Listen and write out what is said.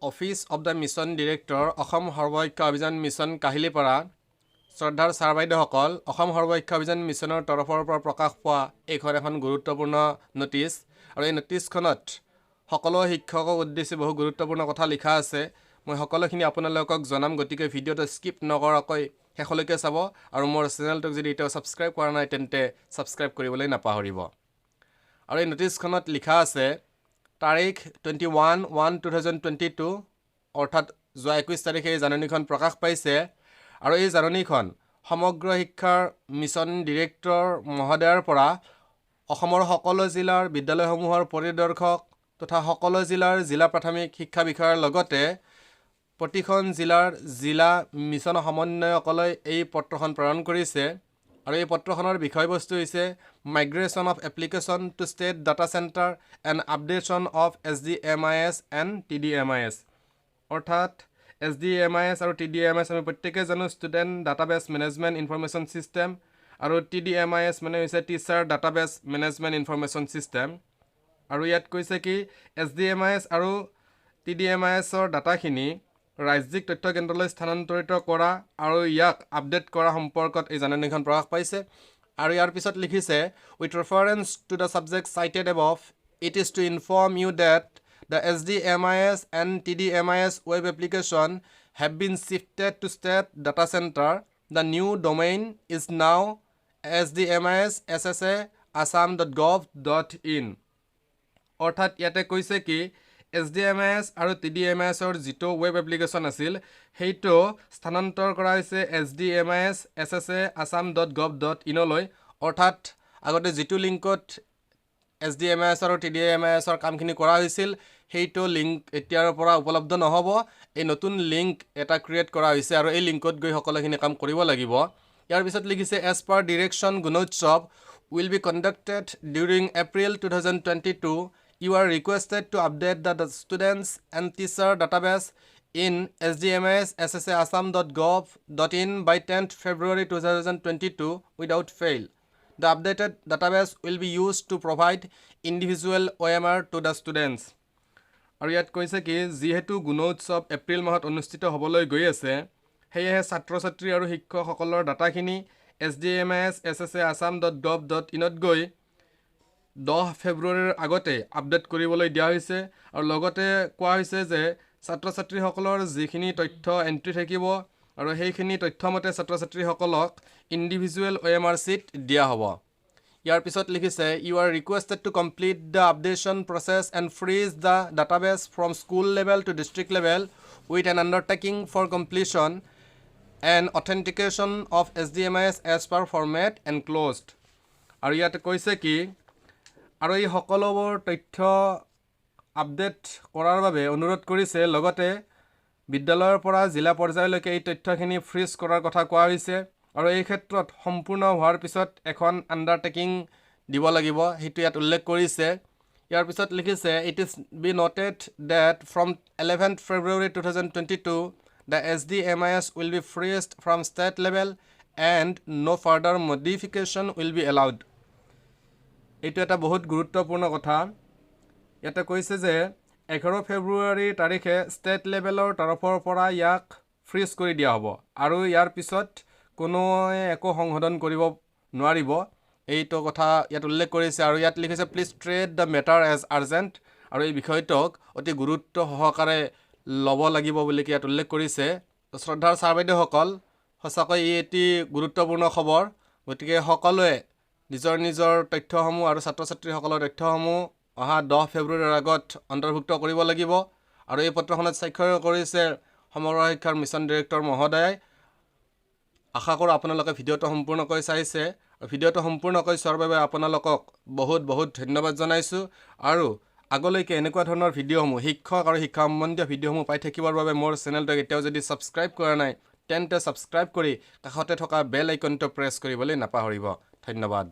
Office of the Mission Director, Assam Sarva Shiksha Abhiyan mission, Kahilipara. শ্ৰদ্ধাৰ sir বাইদেউসকল, অসম সৰ্বশিক্ষা অভিযান মিছনৰ তৰফৰ পৰা প্ৰকাশ পোৱা এইখন এখন গুৰুত্বপূৰ্ণ ন'টিছ আৰু এই ন'টিছখনত সকলো শিক্ষকক উদ্দেশ্যি বহু গুৰুত্বপূৰ্ণ কথা লিখা আছে। মই সকলোখিনি আপোনালোকক জনাম, গতিকে ভিডিঅ'টো স্কিপ নকৰাকৈ শেষলৈকে চাব আৰু মোৰ চেনেলটোক যদি এতিয়াও ছাবস্ক্ৰাইব কৰা নাই, তেন্তে ছাবস্ক্ৰাইব কৰিবলৈ নাপাহৰিব। আৰু এই ন'টিছখনত লিখা আছে, তাৰিখ 21/1/2022, অৰ্থাৎ যোৱা 21 তাৰিখে এই জাননীখন প্ৰকাশ পাইছে। আৰু এই জাননীখন সমগ্ৰ শিক্ষাৰ মিছন ডিৰেক্টৰ মহোদয়ৰ পৰা অসমৰ সকলো জিলাৰ বিদ্যালয়সমূহৰ পৰিদৰ্শক তথা সকলো জিলাৰ জিলা প্ৰাথমিক শিক্ষা বিষয়াৰ লগতে প্ৰতিখন জিলাৰ জিলা মিছন সমন্বয়কলৈ এই পত্ৰখন প্ৰেৰণ কৰিছে। আৰু এই পত্ৰখনৰ বিষয়বস্তু হৈছে Migration of application to State Data Centre and updation of SDMIS and TDMIS। অৰ্থাৎ এছডিএমআইএছ আৰু টিডিএমআইএছ আমি প্ৰত্যেকেই জানো, Student Database Management Information System, আৰু টিডিএমআইএছ মানে হৈছে Teacher Database Management Information System। আৰু ইয়াত কৈছে কি, এছডিএমআইএছ আৰু টিডিএমআইএছৰ ডাটাখিনি ৰাজ্যিক তথ্য কেন্দ্ৰলৈ স্থানান্তৰিত কৰা আৰু ইয়াক আপডেট কৰা সম্পৰ্কত এই জাননীখন প্ৰকাশ পাইছে। আৰু ইয়াৰ পিছত লিখিছে, With reference to the subject cited above, it is to inform you that the SDMIS and TDMIS web application have been shifted to State Data Centre. The new domain is now sdmisSSA assam.gov.in। অৰ্থাৎ ইয়াতে কৈছে কি, এছডিএমআইএছ আৰু টিডিএমআইএছৰ যিটো web application আছিল, সেইটো স্থানান্তৰ কৰা হৈছে sdmisSSA assam.gov.inলৈ। অৰ্থাৎ আগতে যিটো লিংকত এছডিএমআইএছ আৰু টিডিএমআইএছৰ কামখিনি কৰা হৈছিল, সেইটো লিংক এতিয়াৰ পৰা উপলব্ধ নহ'ব। এই নতুন লিংক এটা ক্ৰিয়েট কৰা হৈছে আৰু এই লিংকত গৈ সকলোখিনি কাম কৰিব লাগিব। ইয়াৰ পিছত লিখিছে, As per direction, Gunotsav will be conducted during April 2022. You are requested to update the students and teacher database in sdmisSSA assam.gov.in by 10th February 2022 without fail. The updated database will be used to provide individual OMR to the students. আৰু ইয়াত কৈছে কি, যিহেতু গুণোৎসৱ এপ্ৰিল মাহত অনুষ্ঠিত হ'বলৈ গৈ আছে, সেয়েহে ছাত্ৰ ছাত্ৰী আৰু শিক্ষকসকলৰ ডাটাখিনি sdmisSSA assam.gov.inত গৈ 10 ফেব্ৰুৱাৰীৰ আগতে আপডেট কৰিবলৈ দিয়া হৈছে। আৰু লগতে কোৱা হৈছে যে ছাত্ৰ ছাত্ৰীসকলৰ যিখিনি তথ্য এণ্ট্ৰি থাকিব আৰু সেইখিনি তথ্যমতে ছাত্ৰ ছাত্ৰীসকলক ইণ্ডিভিজুৱেল অ'এমআৰ শ্বীট দিয়া হ'ব। ইয়াৰ পিছত লিখিছে, You are requested to complete the updation process and freeze the database from school level to district level with an undertaking for completion and authentication of SDMIS as per format enclosed. আৰু ইয়াতে কৈছে কি, আৰু এই সকলোবোৰ তথ্য update কৰাৰ বাবে অনুৰোধ কৰিছে। লগতে বিদ্যালয়ৰ পৰা জিলা পৰ্যায়লৈকে এই তথ্যখিনি ফ্ৰিজ কৰাৰ কথা কোৱা হৈছে আৰু এই ক্ষেত্ৰত সম্পূৰ্ণ হোৱাৰ পিছত এখন আণ্ডাৰটেকিং দিব লাগিব, সেইটো ইয়াত উল্লেখ কৰিছে। ইয়াৰ পিছত লিখিছে, It is be noted that from 11th February 2022, the SDMIS will be freezed from state level and no further modification will be allowed. এইটো এটা বহুত গুৰুত্বপূৰ্ণ কথা। ইয়াতে কৈছে যে 11 ফেব্ৰুৱাৰী তাৰিখে ষ্টেট লেভেলৰ তৰফৰ পৰা ইয়াক ফ্ৰিজ কৰি দিয়া হ'ব আৰু ইয়াৰ পিছত কোনোৱে একো সংশোধন কৰিব নোৱাৰিব, এইটো কথা ইয়াত উল্লেখ কৰিছে। আৰু ইয়াত লিখিছে, Please treat the matter as urgent। আৰু এই বিষয়টোক অতি গুৰুত্ব সহকাৰে ল'ব লাগিব বুলি ইয়াত উল্লেখ কৰিছে। শ্ৰদ্ধাৰ ছাৰ বাইদেউসকল, সঁচাকৈ ই এটি গুৰুত্বপূৰ্ণ খবৰ। গতিকে সকলোৱে নিজৰ নিজৰ তথ্যসমূহ আৰু ছাত্ৰ ছাত্ৰীসকলৰ তথ্যসমূহ অহা 10 ফেব্ৰুৱাৰীৰ আগত অন্তৰ্ভুক্ত কৰিব লাগিব। আৰু এই পত্ৰখনত স্বাক্ষৰ কৰিছে সমগ্ৰ শিক্ষাৰ মিছন ডিৰেক্টৰ মহোদয়ে। আশা কৰোঁ আপোনালোকে ভিডিঅ'টো সম্পূৰ্ণকৈ চাইছে আৰু ভিডিঅ'টো সম্পূৰ্ণকৈ চোৱাৰ বাবে আপোনালোকক বহুত বহুত ধন্যবাদ জনাইছোঁ। আৰু আগলৈকে এনেকুৱা ধৰণৰ ভিডিঅ'সমূহ, শিক্ষক আৰু শিক্ষা সম্বন্ধীয় ভিডিঅ'সমূহ পাই থাকিবৰ বাবে মোৰ চেনেলটোক এতিয়াও যদি ছাবস্ক্ৰাইব কৰা নাই, তেন্তে ছাবস্ক্ৰাইব কৰি কাষতে থকা বেল আইকনটো প্ৰেছ কৰিবলৈ নাপাহৰিব। ধন্যবাদ।